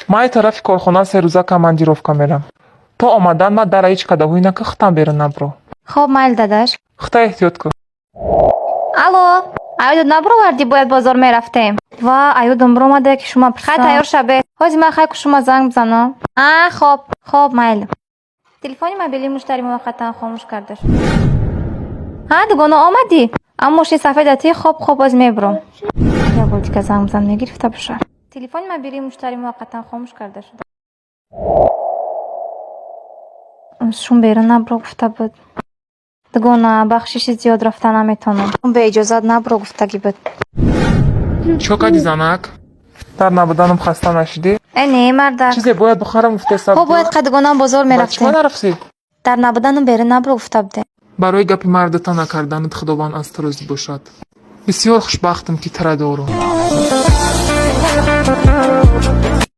Ман тарафи корхона 3 рӯза командировка мерам. То омадан ма дара ҳеҷ када ҳуй нака, хитам берун набро. Хоб, майли, дадаш. Хита эҳтиёт кун. Алло, аюдо набуровардӣ, бояд бозор мерафтем. Ва аюдом биромада, ки шума пурсам. Хай, тайёр шавед. Ҳозир ман хай ку шума занг бизанам. А, хоб, хоб, майли. Телефони мобилии муштарӣ муваққатан хомӯш карда шуд. Ҳа, дугона, омадӣ? Аммо мошини сафедати? Хоб, хоб, боз мебурам. Як бор дига занг бизан, мегирифта бошад. Телефони мобилии муштарӣ муваққатан хомӯш карда шуд. Шум берун набуро гуфта буд. Дугона, бахшиши зиёд, рафта наметавонам. Беиҷозат набуро гуфтагӣ буд. Чо кардӣ, занак? Дар набуданам хаста нашудӣ? Э, не, мардак. Чизе бояд бихарам гуфтеса. Хоб, бояд қадгонам бозор Ба чима мерафтем. нарафтӣ? Дар набуданам берун набуро гуфта будем. Барои гапи мардата накарданат Худованд аз ту розӣ бошад. Бисёр хушбахтам, ки тура дорам.